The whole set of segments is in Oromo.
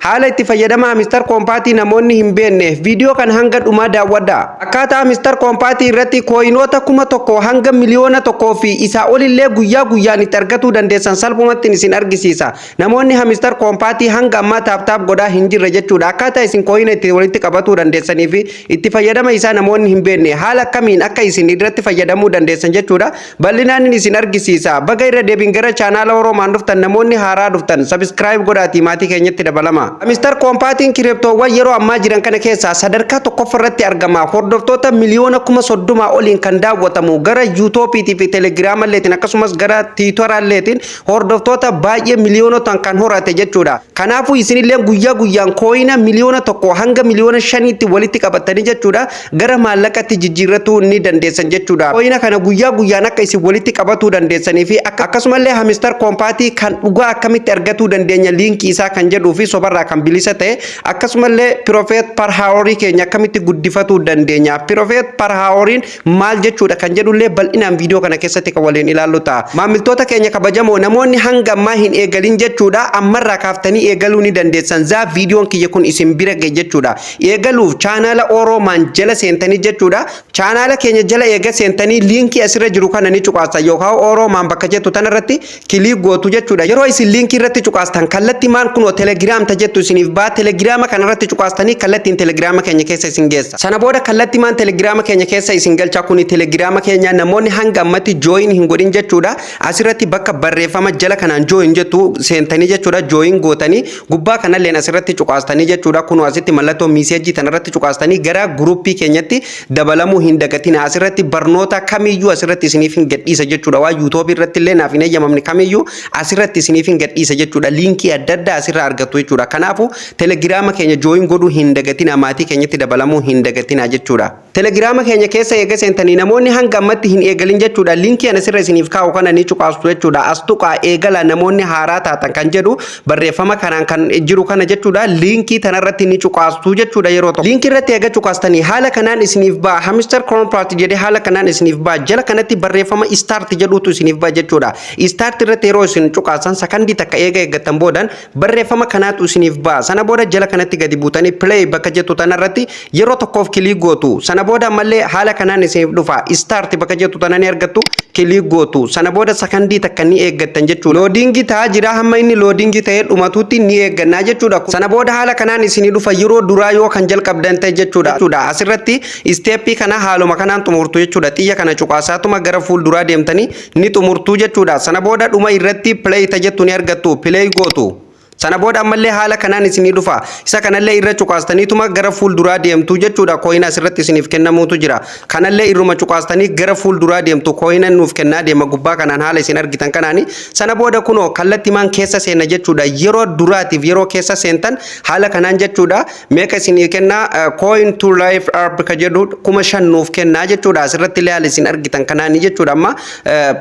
Haala itti fayyadama Hamster Kombat namoonni hin beekne, viidiyoo kan hanga dhumaa daawwadha. Akkaataa Hamster Kombat irratti coinoota 1000 hanga 1,000,000 fi isaa olillee guyyaa guyyaan itti argatuu dandeessan salphumatti isin argisiisa. Namoonni Hamster Kombat hanga ammaa tap tap godhaa hin jirre jechuudha. Akkaataa isin coina itti walitti qabatuu dandeessanii fi itti fayyadama isaa namoonni hin beekne, haala akkamiin akka isin irratti fayyadamuu dandeessan jechuudha. Bal'inaan isin argisiisa. Baga irra deebiin gara chaanaala Oroomaan dhuftan. Namoonni haaraa dhuftan subscribe godhaatii maatii keenyatti dabalama. Hamster Kombatiin cryptowwan yeroo ammaa jiran kana keessaa sadarkaa tokkoffaa irratti argama. Hordoftoota 30,000,000 oliin kan daawwatamu, gara YouTubeiitii fi Telegiramalleetiin akkasumas gara Twitteralleetiin hordoftoota baay'ee miliyoonotaan kan horate jechuudha. Kanaafuu isinillee guyyaa guyyaan coina 1,000,000 hanga 5,000,000tti walitti qabatanii jechuudha, gara maallaqatti jijjiirratuu ni dandeessan jechuudha. Coina kana guyyaa guyyaan akka isin walitti qabatuu dandeessanii fi akkasumallee Hamster Kombat kan dhugaa akkamitti argatuu dandeenya, linkii isaa kan jedhuu fi sobarraa kan bilisa ta'e, akkasumallee profit per hourii keenya akkamitti guddifatuu dandeenya, profit per houriin maal jechuudha kan jedhullee bal'inaan viidiyoo kana keessatti kan waliin ilaallu ta'a. Maamiltoota keenya kabajamoo, namoonni hanga ammaa hin eegalin jechuudha, ammarraa kaaftanii eegaluu ni dandeessan. Zaa viidiyoon kiyya kun isin bira ga'e jechuudha. Eegaluuf chaanaala Oroomaan jala seentanii jechuudha. Chaanaala keenya jala eega seentanii linkii asirra jiru kana ni cuqaastan yookaan Oroomaan bakka jettu tanarratti click gootu jechuudha. Yeroo isin linkii irratti cuqaastan kallattii maan kunoo Telegram ta jettu isiniif baa. Telegiraama kanarratti cuqaastanii kallattiin Telegiraama keenya keessa isin geessa. Sana booda kallattii maan Telegiraama keenya keessa isin galcha. Kuni Telegiraama keenya. Namoonni hanga ammatti join hin godhin jechuudha. Asirratti bakka barreeffama jala kanaan join jettu seentanii jechuudha, join gootanii gubbaa kanalleen asirratti cuqaastanii jechuudha. Kunoo asitti mallattoo messageii tanarratti cuqaastanii gara groupii keenyatti dabalamuu hin dagatina. Asirratti barnoota kamiyyuu asirratti isiniif hin gadhiisa jechuudha. Waa YouTubeii irratti illee naaf hin eeyyamamne kamiyyuu asirratti isiniif hin gadhiisa jechuudha. Linkii adda addaa asirraa argattu jechuudha. Kanaafuu Telegiraama keenya join godhuu hin dagatina, maatii keenyatti dabalamuu hin dagatina jechuudha. Telegiraama keenya keessa eega seentanii, namoonni hanga ammatti hin eegalin jechuudha, linkii ana asirra isiniif kaa'u kana ni cuqaastu jechuudha. As tuqaa eegala namoonni haaraa taatan kan jedhu barreeffama kanaan kan jiru kana jechuudha. Linkii tanarratti ni cuqaastu jechuudha yeroo tokko. Linkii irratti eega cuqaastanii haala kanaan isiniif ba'a. Hamster Kombat jedhee haala kanaan isiniif ba'a. Jala kanatti barreeffama start jedhutu isiniif ba'a jechuudha. Start irratti yeroo isin cuqaasan sakandii takka eega eeggattan boodan barreeffama kanaatu isiniif ba'a. Sana booda jala kanatti gadi buutanii play bakka jettu tanarratti yeroo tokkoof click gootu. Sana booda ammallee haala kanaan isiniif dhufa. Start bakka jettu tana ni argattu, click gootu. Sana booda sakandii takka ni eeggattan jechuudha. Loadingii ta'aa jira, hamma inni loadingii ta'ee dhumatutti ni eeggannaa jechuudha. Sana booda haala kanaan isinii dhufa yeroo duraa yoo kan jalqabdan ta'e jechuudha. Asirratti stepii kana haaluma kanaan xumurtu jechuudha. Xiyya kana cuqaasaatuma gara fuulduraa deemtanii ni xumurtu jechuudha. Sana booda dhuma irratti play ta jettu ni argattu, play gootu. Sana booda ammallee haala kanaan isinii dhufa. Isa kanallee irra cuqaastaniituma gara fuulduraa deemtu jechuudha. Coina asirratti isiniif kennamuutu jira. Kanallee irruma cuqaastanii gara fuulduraa deemtu. Coina nuuf kennaa deema gubbaa kanaan haala isin argitan kanaani. Sana booda kunoo kallattimaan keessa seenna jechuudha. Yeroo duraatiif yeroo keessa seentan haala kanaan jechuudha. Meeqa isinii kennaa? Coin to live up ka jedhu 5000 nuuf kennaa jechuudha. Asirratti illee haala isin argitan kanaani jechuudha. Amma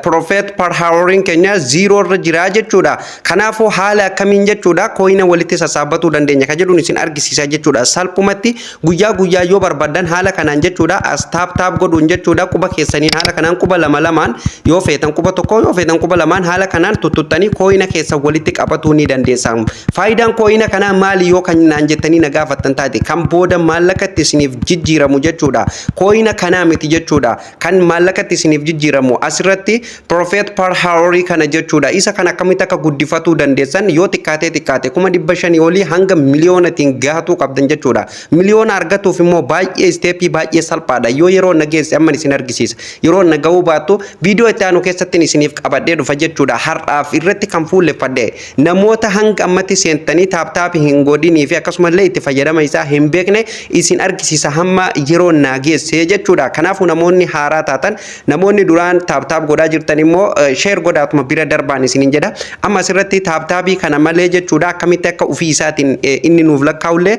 profit per houriin keenya zero irra jira jechuudha. Kanaafuu haala akkamiin jechuudha coina walitti sassaabatuu dandeenya ka jedhuun isin argisiisa jechuudha. Salphumatti guyyaa guyyaa yoo barbaadan haala kanaan jechuudha, as tap tap godhuun jechuudha, quba keessaniin haala kanaan quba lama lamaan yoo feetan, quba tokko yoo feetan, quba lamaan haala kanaan tuttuttanii coina keessa walitti qabatuu ni dandeessan. Faayidaan coina kanaa maali yoo kan naan jettanii na gaafattan taate, kan booda maallaqatti isiniif jijjiiramu jechuudha. Coina kanaa miti jechuudha. Kan maallaqatti isiniif jijjiiramu asirratti profit per hourii kana jechuudha. Isa kan akkamitti akka guddifatuu dandeessan, yoo xiqqaatee xiqqaate 500,000 olii hanga miliyoonatiin gahatuu qabdan jechuudha. Miliyoona argatuuf immoo baay'ee stepii baay'ee salphaadha. Yoo yeroo na geesse amma isin argisiisa. Yeroo na gahuu baattu viidiyoo itti aanu keessatti isiniif qabadhee dhufa jechuudha. Har'aaf irratti kan fuulleffadhe namoota hanga ammatti seentanii tap tapii hin godhinii fi akkasumallee itti fayyadama isaa hin beekne isin argisiisa hamma yeroo naa geesse jechuudha. Kanaafuu namoonni haaraa taatan, namoonni duraan tap tap godhaa jirtan immoo share godhaatuma bira darbaan isiniin jedha. Amma asirratti tap tapii kana malee jechuudha, akkamitti akka ofii isaatiin inni nuuf lakkaa'ullee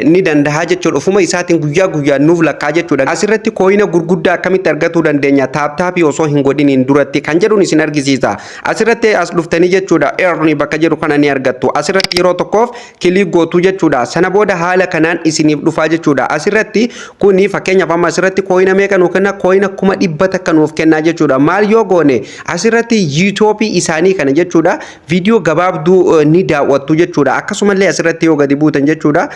ni danda'a jechuudha. Ofuma isaatiin guyyaa guyyaan nuuf lakkaa jechuudha. Asirratti coina gurguddaa akkamitti argatuu dandeenya tap tapii osoo hin godhiniin duratti kan jedhuun isin argisiisa. Asirratti as dhuftanii jechuudha, earn bakka jedhu kana ni argattu. Asirratti yeroo tokkoof click gootu jechuudha. Sana booda haala kanaan isiniif dhufaa jechuudha. Asirratti kuni fakkeenyaaf amma asirratti coina meeqa nuuf kenna? Coina 100,000 nuuf kennaa jechuudha. Maal yoo goone? Asirratti YouTubeii isaanii kana jechuudha, viidiyoo gabaabduu ni daawwanna. Daawwattu jechuudha. Akkasumallee asirratti yoo gadi buutan jechuudha,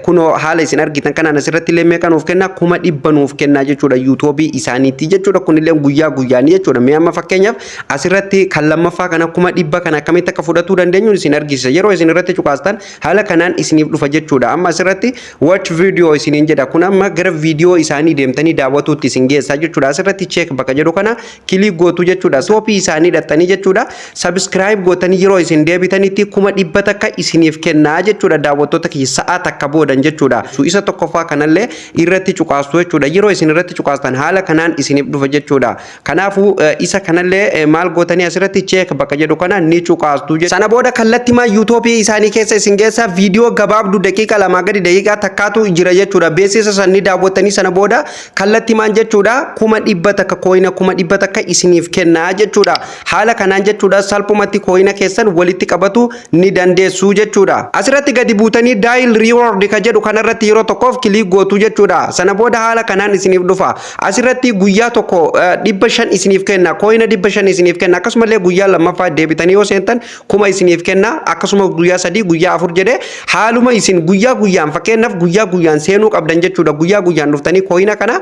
kunoo haala isin argitan kanaan asirratti illee meeqa nuuf kenna? 100,000 nuuf kenna jechuudha, YouTubeii isaaniitti jechuudha. Kunillee guyyaa guyyaanii jechuudha. Mee amma fakkeenyaaf asirratti kan lammaffaa kana, 100,000 kana akkamitti akka fudhatuu dandeenyu isin argisiisa. Yeroo isin irratti cuqaastan haala kanaan isiniif dhufa jechuudha. Amma asirratti "watch video" isiniin jedha. Kun amma gara viidiyoo isaanii deemtanii daawwatuutti isin geessa jechuudha. Asirratti "check" bakka jedhu kana click gootu jechuudha. Soopii isaanii dhattanii jechuudha. Subscribe gootanii yeroo isin deebitanitti 100,000 isiniif kennaa jechuudha. Daawwattoota kiyya, sa'a takka boodan jechuudha. Isa tokkoffaa kanallee irratti cuqaastu jechuudha. Yeroo isin irratti cuqaastan haala kanaan isiniif dhufa jechuudha. Kanaafuu isa kanallee maal gootanii? Asirratti "check" bakka jedhu kana ni cuqaastu. Sana booda kallattimaa YouTubeii isaanii keessa isin geessa. Viidiyoo gabaabduu daqiiqa 2 gadi, daqiiqaa takkaatu jira jechuudha. Beeksisa san ni daawwattanii, sana booda kallattimaan jechuudha 100,000, coina 100,000 isiniif kennaa jechuudha. Haala kanaan jechuudha salphumatti coina keessan walitti qabatu ni dandeessu jechuudha. Asirratti gadi buutanii "daily reward" ka jedhu kanarratti yeroo tokkoof click gootu jechuudha. Sana booda haala kanaan isiniif dhufa. Asirratti guyyaa tokko 500 isiniif kenna. Coina 500 isiniif kenna. Akkasumallee guyyaa lammaffaa deebitanii yoo seentan 1000 isiniif kenna. Akkasuma guyyaa 3, guyyaa 4 jedhee haaluma isin guyyaa guyyaan, fakkeenyaaf guyyaa guyyaan seenuu qabdan jechuudha. Guyyaa guyyaan dhuftanii coina kana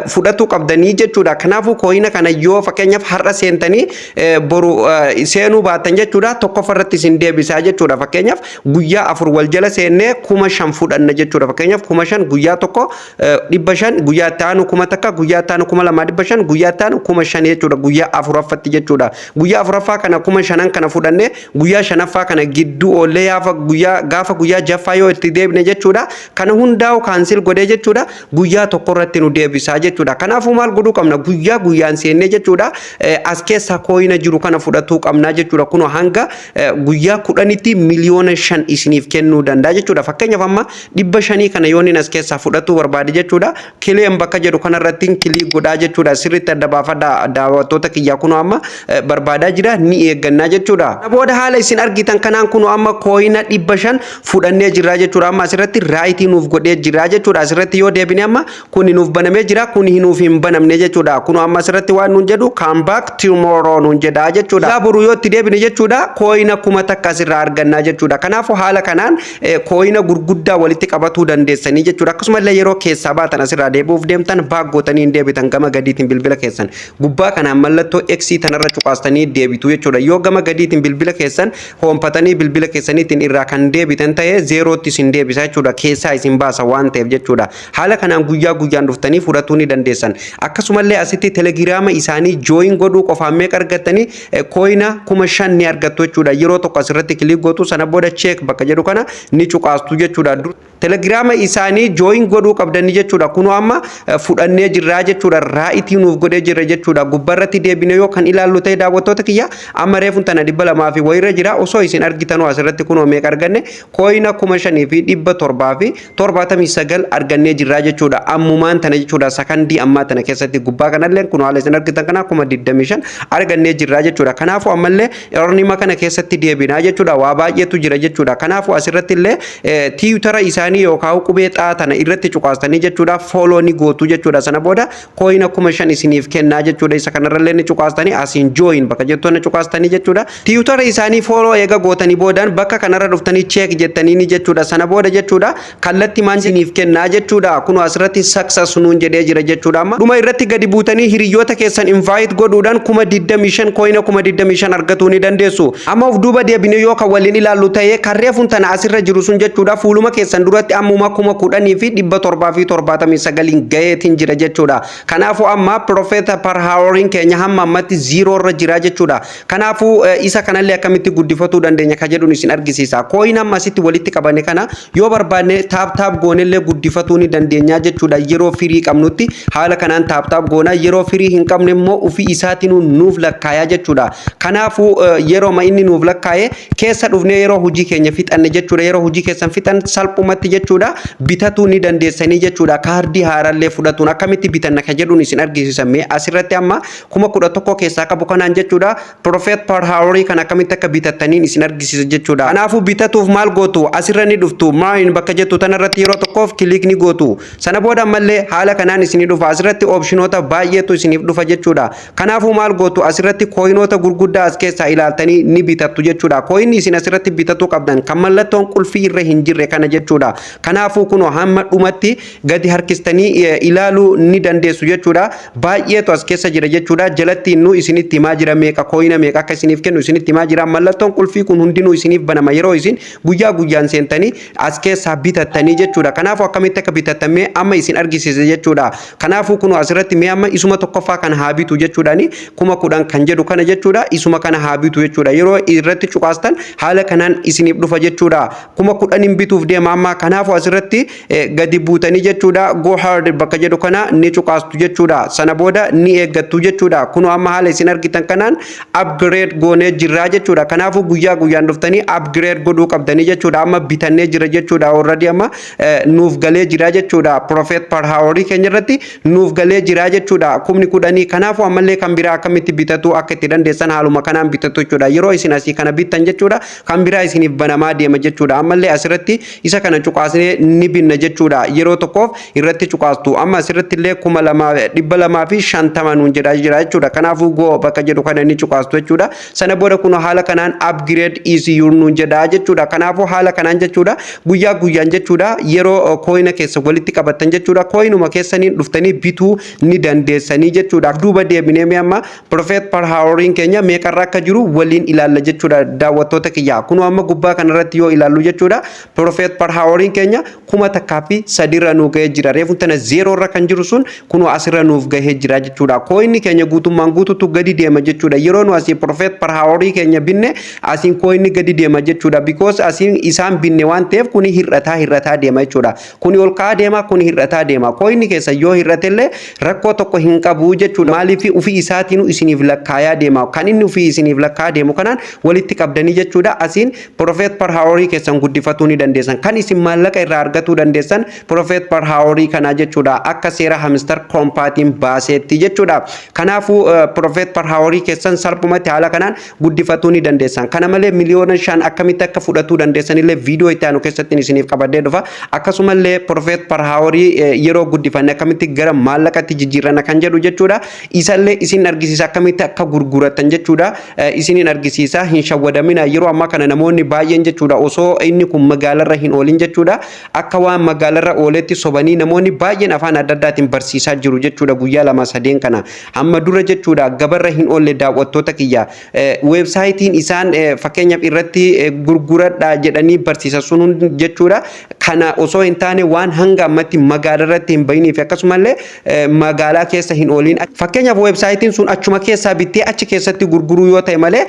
fudhatuu qabdanii jechuudha. Kanaafuu coina kana yoo fakkeenyaaf har'a seentanii boru seenuu baattan jechuudha, tokkoffaa irratti isin deebisaa jechuudha. Fakkeenyaaf guyyaa 4 wal jala seennee 5000 fudhanna jechuudha. Fakkeenyaaf 5000 guyyaa tokko, 500 guyyaa itti aanu, 1000, guyyaa itti aanu 2500, guyyaa itti aanu 5000 jechuudha. Guyyaa afuraffatti jechuudha. Guyyaa afuraffaa kana 5000n kana fudhannee, guyyaa shanaffaa kana gidduu oollee yaafa guyyaa gaafa guyyaa jaffaa yoo itti deebine jechuudha, kana hundaa'u cancel godhee jechuudha, guyyaa tokko irratti nu deebisaa jechuudha. Kanaafuu maal godhuu qabna? Guyyaa guyyaan seennee jechuudha as keessa coina jiru kana fudhatuu qabna jechuudha. Kunoo hanga guyyaa 10tti 5 miliyoona isiniif kennuu danda'a jechuudha. Fakkeenyaaf amma 500 kana yoon as keessaa fudhatuu barbaade jechuudha, "claim" bakka jedhu kanarratti click godhaa jechuudha. Sirriitti adda baafadhaa, daawwattoota kiyyaa. Kunoo amma barbaadaa jira, ni eeggannaa jechuudha. Booda haala isin argitan kanaan kunoo amma coina 500 fudhannee jirra jechuudha. Amma asirratti rightii nuuf godhee jira jechuudha. Asirratti yoo deebine amma kuni nuuf banamee jira, kuni nuuf hin banamne jechuudha. Kunoo amma asirratti waan nuun jedhu "come back tomorrow" nuun jedha jechuudha. Yaa boruu yoo itti deebine jechuudha, coina 1000 asirraa argannaa jechuudha. Kanaafuu haala kanaan coina gurguddaa walitti qabatuu dandeessanii jechuudha. Akkasumallee yeroo keessaa baatan, asirraa deebi'uuf deemtan, back gootanii hin deebitan. Gama gadiitiin bilbila keessan gubbaa kanaan mallattoo X tanarra cuqaastanii deebitu jechuudha. Yoo gama gadiitiin bilbila keessan hoonfatanii bilbila keessaniitiin irraa kan deebitan ta'e, zeerootti isin deebisa jechuudha. Keessaa isin baasa waan ta'eef jechuudha. Haala kanaan guyyaa guyyaan dhuftanii fudhatuu ni dandeessan. Akkasumallee asitti Telegiraama isaanii join godhuu qofaan meeqa argattanii? Coina 5000 ni argattu jechuudha. Yeroo tokko asirratti click gootu, sana booda "check" bakka jedhu kana ni cuqaastu jechuudha. Telegiraama isaanii join godhuu qabdanii jechuudha. Kunoo amma fudhannee jirraa jechuudha. Rightii nuuf godhee jira jechuudha. Gubbarratti deebine yoo kan ilaallu ta'e, daawwattoota kiyya, amma reefuun tana 200 fi wayirra jira. Osoo isin argitanuu asirratti kunoo meeqa arganne? Coina 5779 argannee jirraa jechuudha. Ammumaan tana jechuudha. Sakandii ammaa tana keessatti gubbaa kanallee kunoo haala isin argitan kana 25,000 argannee jirraa jechuudha. Kanaafuu ammallee earnima kana keessatti deebinaa jechuudha. Waa baay'eetu jira jechuudha. Kanaafuu asirratti illee Twittera isaanii yookaan qubee xaa tana irratti cuqaastanii jechuudha, follow ni gootu jechuudha. Sana booda coina 5000 isiniif kennaa jechuudha. Isa kanarrallee ni cuqaastanii, asiin "join" bakka jettu ni cuqaastanii jechuudha. Twittera isaanii follow eega gootanii boodaan bakka kanarra dhuftanii "check" jettanii ni jechuudha. Sana booda jechuudha kallatti maan isiniif kennaa jechuudha. Kunoo asirratti "success" nuun jedhee jira jechuudha. Amma dhuma irratti gadi buutanii hiriyoota keessan invite godhuudhaan 25,000, coina 25,000 argatuu ni dandeessu. Amma of duuba deebine yoo kan waliin ilaallu ta'ee, karreefuun tana asirra jiru sun jechuudha, fuuluma keessan duratti ammuma 10,779n gaheetiin jira jechuudha. Kanaafuu amma profit per houriin keenya hamma ammatti zero irra jira jechuudha. Kanaafuu isa kanallee akkamitti guddifatuu dandeenya ka jedhuun isin argisiisa. Coin amma asitti walitti qabane kana yoo barbaanne tap tap goonellee guddifatuu ni dandeenya jechuudha. Yeroo firii qabnutti haala kanaan tap tap goona, yeroo firii hin qabne immoo ofii isaatiin nuuf lakkaayaa jechuudha. Kanaafuu yeroo inni nuuf lakkaa'e keessa dhufnee yeroo hojii keenya fixanne jechuudha. Yeroo hojii keessan fixan salphumatti jechuudha bitatuu ni dandeessanii jechuudha. Kaardii haarallee fudhatuun akkamitti bitanna ka jedhuun isin argisiisa. Mee asirratti amma 11,000 keessaa qabu kanaan jechuudha, profit per hourii kan akkamitti akka bitattaniin isin argisiisa jechuudha. Kanaafuu bitatuuf maal gootu? Asirra ni dhuftu, "mine" bakka jettu tanarratti yeroo tokkoof click ni gootu. Sana booda ammallee haala kanaan isinii dhufa. Asirratti optionoota baay'eetu isiniif dhufa jechuudha. Kanaafuu maal gootu? Asirratti coinoota gurguddaa as keessaa ilaaltanii ni bitattu jechuudha. Coinni isin asirratti bitatuu qabdan kan mallattoon qulfii irra hin jirre kana jechuudha. Kanaafuu kunoo hamma dhumatti gadi harkistanii ilaaluu ni dandeessu jechuudha. Baay'eetu as keessa jira jechuudha. Jalatti nu isinitti himaa jira, meeqa coina meeqa akka isiniif kennu isinitti himaa jira. Mallattoon qulfii kun hundinuu isiniif banama yeroo isin guyyaa guyyaan seentanii as keessaa bitattanii jechuudha. Kanaafuu akkamitti akka bitattamee amma isin argisiise jechuudha. Kanaafuu kunoo asirratti mee amma isuma tokkoffaa kana haa bitu jechuudhaani, 10,000 kan jedhu kana jechuudha. Isuma kana haa bitu jechuudha. Yeroo irratti cuqaastan haala kanaan isiniif dhufa jechuudha. 10,000n bituuf deema amma. Kanaafuu asirratti gadi buutanii jechuudha, "Go ahead" bakka jedhu kana ni cuqaastu jechuudha. Sana booda ni eeggattu jechuudha. Kunoo amma haala isin argitan kanaan upgrade goonee jirraa jechuudha. Kanaafuu guyyaa guyyaan dhuftanii upgrade godhuu qabdanii jechuudha. Amma bitannee jira jechuudha. Already amma nuuf galee jira jechuudha. Profit per hour keenya irratti nuuf galee jira jechuudha, 10,000. Kanaafuu ammallee kan biraa akkamitti bitatu akka itti dandeessan haaluma kanaan bitatu jechuudha. Yeroo isin asii kana bittan jechuudha, kan biraa isiniif banamaa deema jechuudha. Ammallee asirratti isa kana cuqaasnee ni binna jechuudha. Yeroo tokkoof irratti cuqaastu. Amma asirratti illee 2,250 nuun jedhaa jira jechuudha. Kanaafuu "Go" bakka jedhu kana ni cuqaastu jechuudha. Sana booda kun haala kanaan "Upgrade is your" nuun jedhaa jechuudha. Kanaafuu haala kanaan jechuudha, guyyaa guyyaan jechuudha, yeroo coina keessa walitti qabattan jechuudha, coinuma keessaniin dhuftanii bituu ni dandeessanii jechuudha. Duuba deebinee mee amma profit per houriin keenya meeqarra akka jiru waliin ilaalla jechuudha, daawwattoota kiyyaa. Kunoo amma gubbaa kanarratti yoo ilaallu jechuudha, profit per houriin keenya 1003rra nuu gahee jira. Reefu tana zeroorra kan jiru sun kunoo asirra nuuf gahee jira jechuudha. Coinni keenya guutummaan guututu gadi deema jechuudha. Yeroo nu asii profit per hourii keenya binne, asiin coinni gadi deema jechuudha. Because asiin isaan binne waan ta'eef, kuni hir'ataa hir'ataa deema jechuudha. Kuni ol ka'aa deema, kuni hir'ataa deema. Coinni keessa yoo hir'atellee rakkoo tokko hin qabu jechuudha. Maaliif? Ofii isaatiinuu isiniif lakkaayaa deema. Kan inni ofii isiniif lakkaayaa deemu kanaan walitti qabdanii jechuudha. Asiin profit per hourii keessan guddifatuu ni dandeessan. Kan isin maallaqa irraa argatuu dandeessan profit per hourii kanaa jechuudha. Akka seera Hamster Kombatiin baaseetti jechuudha. Kanaafuu profit per hourii keessan salphumatti haala kanaan guddifatuu ni dandeessan. Kana malee 5 miliyoona akkamitti akka fudhatuu dandeessan illee viidiyoo itti aanu keessatti isiniif qabadhee dhufa. Akkasumallee profit per hourii yeroo guddifanne akkamitti gara maallaqatti jijjiirranna kan jedhu jechuudha. Isallee isin argisiisa, akkamitti akka gurguratan jechuudha. Isinin argisiisa, hin shawwadamina. Yeroo ammaa kana namoonni baay'een jechuudha, osoo inni kun magaalarra hin oolin jechuudha, akka waan magaalarra ooletti sobanii namoonni baay'een afaan adda addaatiin barsiisaa jiru jechuudha guyyaa lama sadeen kana. Amma dura jechuudha gabarra hin oolle, daawwattoota kiyya. Weebsaayitiin isaan fakkeenyaaf irratti gurguradhaa jedhanii barsiisa sun hundi jechuudha, kana osoo hin taane waan hanga ammatti magaalarratti hin bahinii fi akkasumallee magaalaa keessa hin oolin. Fakkeenyaaf weebsaayitiin sun achuma keessaa bittee achi keessatti gurguruu yoo ta'e malee,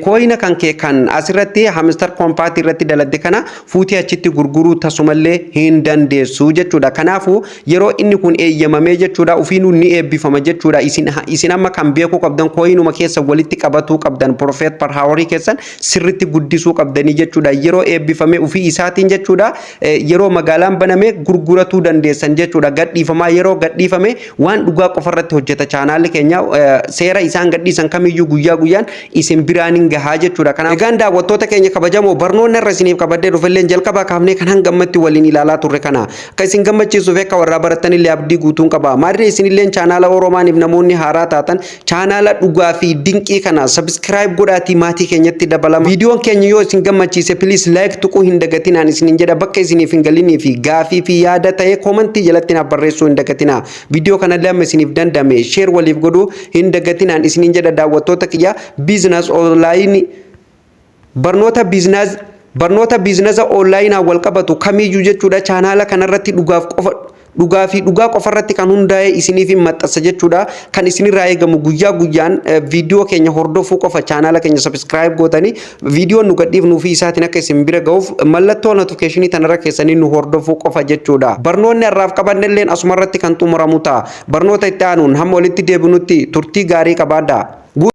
coina kan kee kan asirratti Hamster Kombat irratti daladde kana fuutee achitti gurguruu tasumallee hin dandeessu jechuudha. Kanaafuu yeroo inni kun eeyyamamee jechuudha, ofiinuu ni eebbifama jechuudha. Isin amma kan beekuu qabdan coinuma keessa walitti qabatuu qabdan, profit per hourii keessan sirritti guddisuu qabdanii jechuudha. Yeroo eebbifame ofii isaatiin jechuudha, yeroo magaalaan baname gurguratuu dandeessan jechuudha. Gadhiifamaa yeroo gadhiifame waan dhugaa qofarratti hojjeta chaanaalli keenya. Seera isaan gadhiisan kamiyyuu guyyaa guyyaan isin biraan hin gahaa jechuudha. Kanaaf egaan daawwattoota keenya kabajamoo, barnoonni irra isiniif qabadhee dhufelleen jalqabaa kaafnee kan hanga ammatti waliin ilaalaa turre kana akka isin gammachiisuuf akka warraa barattanillee abdii guutuun qaba. Maarree isinilleen chaanaala Oromaaniif namoonni haaraa taatan chaanaala dhugaa fi dinqii kana subscribe godhaatii maatii keenyatti dabalama. Viidiyoon keenya yoo isin gammachiise, please like tuquu hin dagatinaan isinin jedha. Bakka isiniif hin galinii fi gaafii fi yaada ta'e commentii jalatti naaf barreessuu hin dagatinaa. Viidiyoo kanallee amma isiniif danda'ame share waliif godhuu hin dagatinaan isinin jedha, daawwattoota kiyya. Business online, barnoota business, barnoota businessa onlineaan wal qabatu kamiyyuu jechuudha, chaanaala kanarratti dhugaaf qofa, dhugaa fi dhugaa qofarratti kan hundaa'e isiniif hin maxxansa jechuudha. Kan isinirraa eegamu guyyaa guyyaan viidiyoo keenya hordofuu qofa. Chaanaala keenya subscribe gootanii viidiyoon nu gadhiifnuu fi isaatiin akka isin bira ga'uuf mallattoo notificationii tanarra keessanii nu hordofuu qofa jechuudha. Barnoonni har'aaf qabannelleen asumarratti kan xumuramu ta'a. Barnoota itti aanuun hamma walitti deebinutti turtii gaarii qabaadhaa.